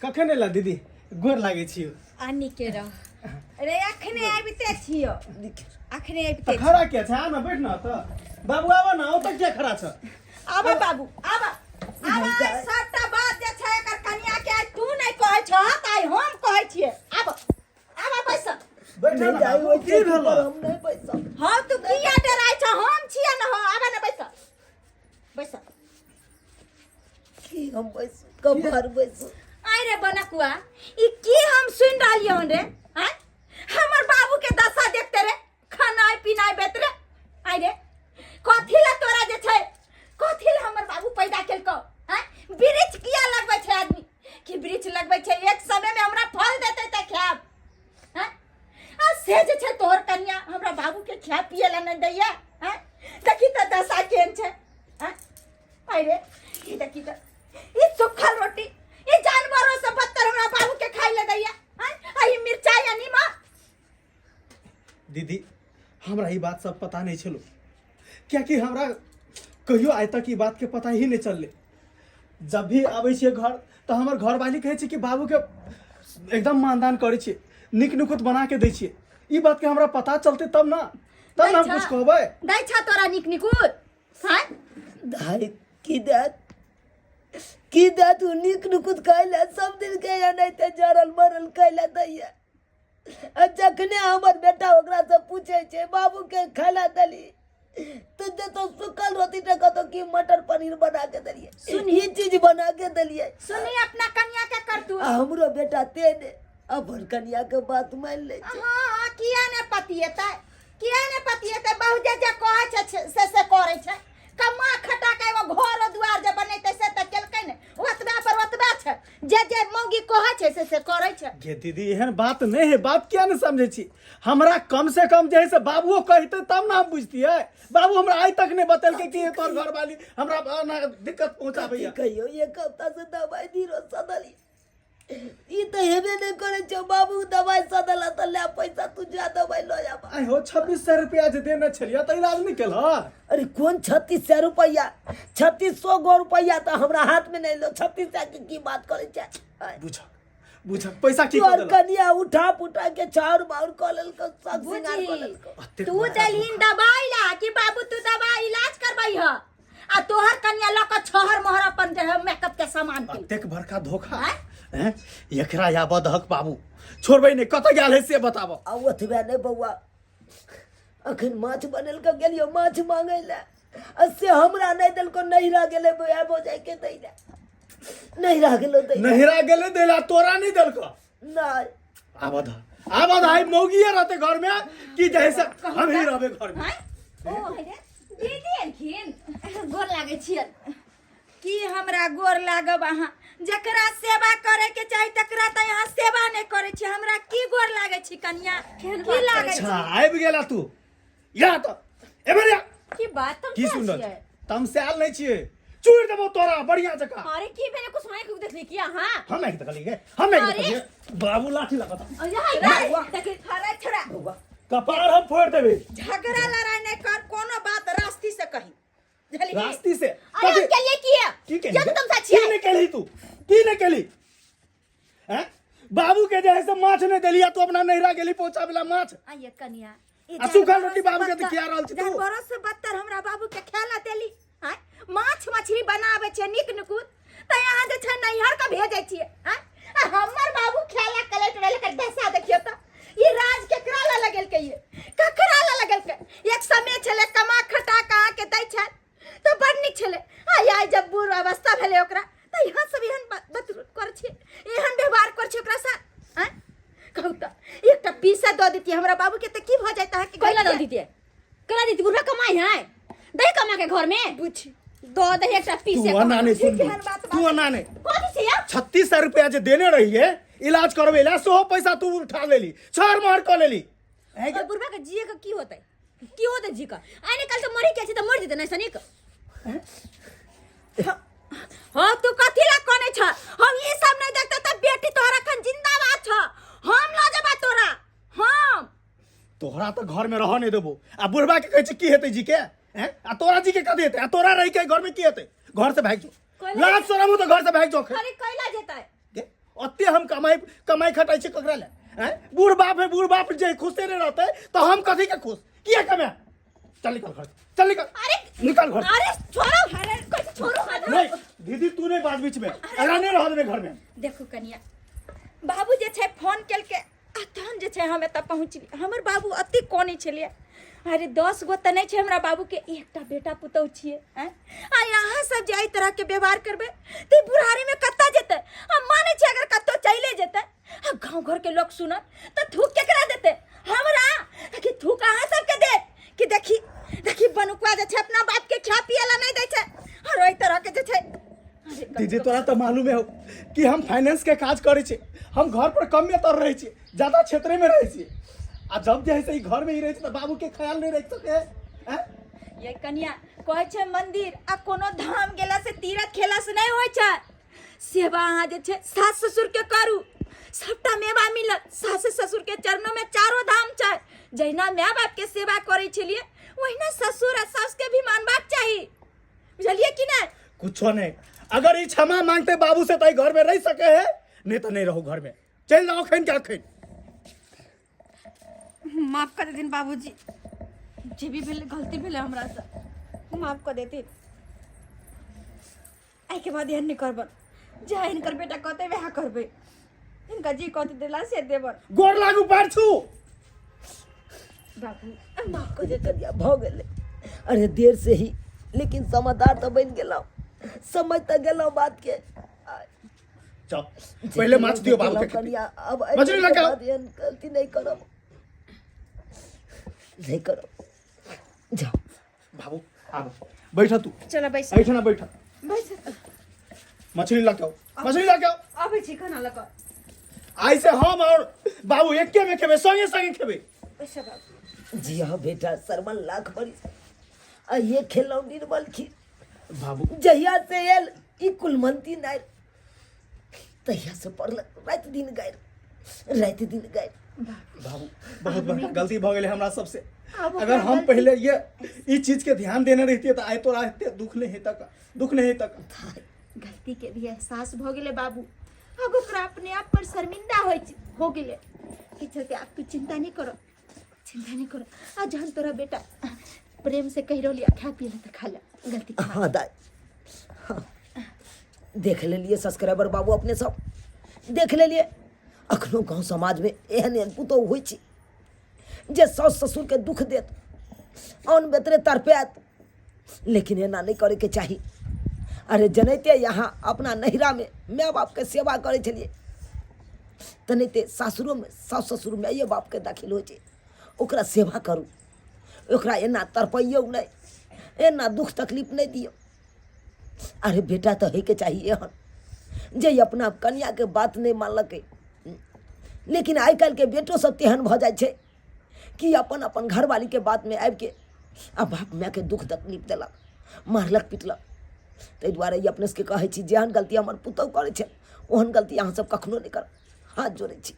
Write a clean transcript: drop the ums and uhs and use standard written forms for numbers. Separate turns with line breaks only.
कखन एला दीदी? गोर लागै छी।
आ नीके रह रे, अखने आबिते छियो, अखने
तऽ
आबिते।
खड़ा किया छै? आ ने, बैठ ने। तऽ बाबू, आबऽ ने, ओतऽ किया खड़ा छ?
आबा बाबू, आबा आबा। आइ सबटा बात जे छै एकर कनिया के आइ तू नहि कहै छह तऽ आइ हम कहै छियै। आब आब बैस।
बैठ ने
नहि जाइ
बाबू,
ओहि
की
चौकी
भेल?
पर हम नहि बैसब।
हँ, तू किया डराइ छ? हम छियै ने। हँ, आबा ने, बैस बैस।
की हम बैसू? कपार बैसू।
आइ रे बनकुआ, ई की हम सुनि रहलियै हन रे? आँय, हमर बाबू के दशा देखते रे, खानाइ पिनाइ बेतरे। आइ रे, कथी ला तोरा जे छै, कथी ला हमर बाबू पैदा केलकौ? आँय, वृक्ष किया लगबै छै आदमी? कि वृक्ष लगबै छै एक समय में हमरा फल देतै तऽ खायब। आँय, आ से जे छै तोहर कनिया हमरा बाबू के खाय पिए ला नहि दैया। आँय, देखी तऽ दशा केहन छै। आँय, अरे ई देखी तऽ, ई सुखल रोटी ई जानवरों से बदतर हमरा बाबू के खाइ ले दैया। आँय, आ ई मिरचाई आ नीमक।
दीदी, हमरा ई बात सब पता नहीं छलो, कियाकि हमरा कहियो आइ तक ई बात के पता ही नहीं चलले। जब भी आबै छियै घर तऽ हमर घरवाली कहै छै कि बाबूके एकदम मानदान करै छियै, नीक नुकुत बना के दै छियै। ई बात के हमरा पता चलतै तब ना, तब ना हम कुछ कहबै।
दै छा तोरा नीक निकुत? हाँ।
दाइ, की देत, की देत ओ नीक नुकुत खाइ लए? सब दिन के एनाहिते जरल मरल खाइ लए दैया। आ जखने हमर बेटा ओकरासँ पूछै छै, बाबूके खाइ लए देली तऽ देतो सुखल रोटी, तऽ कहतो कि मटर पनीर बना के देलियै, ई चीज बना के देलियै।
सुनी अपना कन्या के कर तू।
आ हमरो बेटा ते ने अपन कनिया के बात मान लै छै।
हाँ, किया ने पतिएतै, किया ने पतिएतै? बहु जे जे कहै छै से से करै छै। कमा खटा के एगो घर दुआर जे बनेतै से तऽ केलकै ने, ओतबा पर ओतबा छै। जे जे मौगी कहै छै से से करै छै।
गे दीदी, एहन बात नहीं है। बात किया नहीं समझे छी? हमरा कम से कम जे है से बाबुओ कहते तब ना हम बुझतियै। बाबू हमरा आइ तक नहीं बतेलकै कि तोहर घरवाली हमरा एना दिक्कत पहुंचाबैया।
कथी कहियौ, एक हफ्ता से दवाई धीरो सदली, ई तऽ हेबे नहि करै छौ बाबू। दवाइ सदल तऽ ले पैसा, तू जा दवाइ लऽ आब।
आइ हो, 2600 रुपया जे देने छलियै तऽ इलाज नहि केलह?
अरे, कोन 3600 रुपैआ? 3600 गो रुपैआ तऽ हमरा हाथमे नहि एलो, 3600 के की बात करै छै?
बुझ बुझ, पैसा की
तोहर
कऽ देलक?
कनिया उठा पुटा के चाउर बाउर कऽ लेलको, सब सिंगार कऽ
बुझी
लेलको।
अतेक
तू
बड़ा
देलहिन दवाई ला कि बाबू तू दवाई इलाज करबै ह, आ तोहर कनिया लऽ कऽ छहर मोहर अपन जे है मेकअप के सामान के।
अतेक बड़का धोखा!
आँय?
हैं? एकरा आबऽ दहक बाबू, छोड़बै नहि। कतऽ गेल है से बताबऽ।
आ ओतबे नहि बौआ, अखन माछ बनेलको, गेलियो माछ मांगै लए, आ से हमरा नहि देलको, नैहरा गेलै बौआ भौजाइ के दै लए, नैहरा गेलो दै लए।
नहिरा गेलै दै ला, तोरा नहि देलकौ?
नहि।
आबऽ दह, आबऽ दह। आइ मौगिए रहतै घरमे कि जे है से हम ही रहबै घरमे?
आँय? ओ हे रे, दीदी एलखिन, गोर लागै छियनि। की हमरा गोर लागब अहाँ? जकरा सेवा करे के चाही तकरा तऽ अहाँ सेवा नहि करै छी। हमरा की गोर लागै छी कनिया? की लागै छी?
अच्छा, आबि गेला तू। या तऽ एमहर या।
की बात तुम
की सुन रहल छी? तमसायल नहि छियै, चूड़ देबो तोरा बढ़िया जकाँ।
अरे, की भेलै? कुछ आँखि देखली की अहाँ?
हम आँखि देखलियै गे? हम आँखि
अरे!
देखलियै? बाबू लाठी लगत।
अरे अरे छोड़ा।
कपार हम फोड़ देबै।
झगड़ा लड़ाई नहीं कर, कोनो बात रास्ती से कही, बुझलिही?
रास्ती से?
अरे, हम केलिए की?
की केली?
जब तुम
की
छियै
नहि केली तू? की नहि केली हैं? बाबू के जे है से माछ नहि देलिया, तू अपना नैहरा गेली पहुंचाबे ला माछ।
आइए कनिया, ई
आ सूखल
जानवरों
रोटी
से
बाबू के तऽ
बदतर-
खिया रहल छी तू।
जानवरों से बदतर हमरा बाबू के खेला देली। आँय, माछ मछली बनाबै छै नीक नुकुत तऽ यहाँ जे छै नैहर के भेजै छियै। आँय, आ हमर बाबू खेला कलैट रहल, एकर दशा देखियौ तऽ। ई राज केकरा ला लगेलकै? ये ककरा ला लगेलकै? एक समय छलै, कमा खटा कऽ अहाँके दै छल तऽ बड़ नीक छलै। आइ आइ जब बूढ़ अवस्था भेलै ओकरा तऽ यहाँ सब एहन बतरू करै छियै, एहन व्यवहार करै छियै ओकरा साथ। आँय, कहू तऽ, एकटा पीसा दऽ दैतियै हमरा बाबूके तऽ की भऽ जाइत अहाँके?
कैला दऽ दीतियै? कैला दीती? बुढ़वा कमाई है, दही कमा के घर में
बुझी
दऽ दही एकटा पीसे।
तू अना नहीं सुन,
केहन बात?
तू अना नहीं।
कथी छै यार?
3600 रुपया जे देने रहिए इलाज करबै ला, सेहो पैसा तू उठा लेली, छर महर कऽ लेली।
और बुढ़वा के जिए के की होतै? की होतै जी का? आइ ने काल्हि तऽ मरी के छै, तऽ मरि जेतै नहि सनिक।
हाँ, तू कथी ला कोने छ? हम ई सब नहीं देखते त बेटी तोहर अखन जिंदाबाद छ। हम ल जेबा तोरा हम।
तोहरा तऽ घर में रह नहीं देबो, आ बुढ़बा के कहै छै की हेतै जी के? हैं? आ तोरा जी के कथी हेतै? आ तोरा रहि के घर में की हेतै? घर से भागि जो।
कैला?
लाज शरम हो तऽ घर से भागि जो।
अरे, कैला जेतै?
गे, ओते हम कमाई कमाई खटाइ छी ककरा ले आँय बूढ़ बाप है बूढ़ बाप जे खुशे नहीं रहते तो हम कथी के खुश किया कमाए चल निकल घर से, चल निकल
अरे
निकल घर से।
अरे छोड़ो अरे कैसे छोड़ो हाथ
नहीं दीदी तू नहीं बात बीच में ऐसा नहीं रह देबे घर में
देखू कनिया बाबू जे छै फोन केलकै आ तहन जे छै हम एतऽ पहुँचली हमर बाबू अते कोने छलियै अरे 10 गो तऽ नहि छै हमरा बाबूके एकटा बेटा पुतहु छियै आँय आ अहाँ सब जे एहि तरहके व्यवहार करबै तऽ ई बुढ़ारीमे कतऽ जेतै हम मानै छियै अगर कतौ चले जेतै आ गाँव घरके लोक सुनत तऽ थूक केकरा देतै हमरा कि थूक अहाँ सबके देत कि देखी देखी बनुकवा जे छै अपना बापके खा पिए ला नहि दै छै आओर एहि तरहके जे छै अरे
दीदी तोरा तऽ मालूम है कि हम फाइनेंस के काज करै छी हम घर पर कमे तर रहै छी ज्यादा क्षेत्रे में रहै छी आ जब जे है से ई घर में ही रहै छी तऽ बाबू के ख्याल नहीं रख सके हैं
ये कनिया कहै छै मंदिर आ कोनो धाम गेला से तीरथ खेला से नहि होइ छै सेवा अहाँ जे छै सास ससुर के करू सबटा मेवा मिलत सास ससुर के चरणों में चारो धाम छै जहिना माय बाप के सेवा करै छलियै ओहिना ससुर आ सास के भी मानबाक चाही बुझलियै कि नहि
कुछो नहीं अगर ई क्षमा मांगते बाबू से तो ई घर में रह सके है नहीं तो नहीं रहो घर में चल जाओ खन के अखन
माफ कर देथिन बाबूजी जे भी भेलै गलती भेलै हमरासँ माफ कऽ देथिन एहिके बाद एहन नहि करबन जे हिनकर बेटा कहतै वएह करबै हिनका जे कहतै देला से देबन
गोर लागू पैर छू
बाबू माफ कऽ देथिन
कनिया भऽ गेलै अरे देर से ही लेकिन समझदार तऽ बनि गेलहुँ समझ तऽ गेलहुँ बातके
जाओ पहले माछ दियो बाबू के
कनिया अब
मछली लऽ के आओ।
बाद एहन गलती नहीं करब नहीं करब जाओ
बाबू आबो बैठ तू
चलो बैस
बैठ ना बैठ
बैस
मछली लऽ के आओ मछली लऽ के आओ
अबै छी खाना लऽ कऽ
आइ से हम और बाबू एके में खेबे संगे संगे खेबे
पैसा बाबू
जी हाँ बेटा सरमन लाख बरिस आ ये खेलौं निर्मल खीर
बाबू
जहिया से आयल ई कुलमंती नारि तहिया से पढ़लक राति दिन गारि राति दिन गारि
बाबू बहुत बड़का गलती भऽ गेलै हमरा सबसे
आब ओकरा
अगर हम
गलती-
पहले ये ई चीज के ध्यान देने रहितियै तऽ आइ तोरा एते दुख नहि हेतक दुख नहि हेतक
गलती के भी एहसास भऽ गेलै बाबू अब ओकरा अपने आप पर शर्मिंदा होइ हो गेलै एहि चलते आब तू चिंता नहीं करो चिंता नहीं करो आ जहन तोरा बेटा प्रेम से कहि रहली खा पी ले तऽ खा ले गलती के
हाँ दाई हाँ। देख लेलिए सब्सक्राइबर बाबू अपने सब देख लेलिए अखनो गाँव समाजमे एहन एहन पुतहु होइ छै जे साउस ससुरके दुख देत अन्न बेतरे तड़पायत लेकिन एना नहि करैके चाही अरे जनैते यहाँ अपना नैहरामे माय बापके सेवा करै छलियै तेनाहिते सासुरोमे साउस ससुर माइए बापके दाखिल होइ छै ओकरा सेवा करू ओकरा एना तड़पैयौ नहि एना दुख तकलीफ नहि दियौ अरे बेटा तऽ होइके चाही एहन जे अपना कनिआँके बात नहि मानलकै लेकिन आइ काल्हिके बेटो सब तेहन भऽ जाइ छै कि अपन अपन घरवालीके बातमे आबिके आ बाप मायके दुख तकलीफ देलक मारलक पिटलक ताहि दुआरे ई अपने सबके कहै छी जेहन गलती हमर पुतहु करै छै ओहन गलती अहाँसब कखनो नहि करब हाथ जोड़ै छी।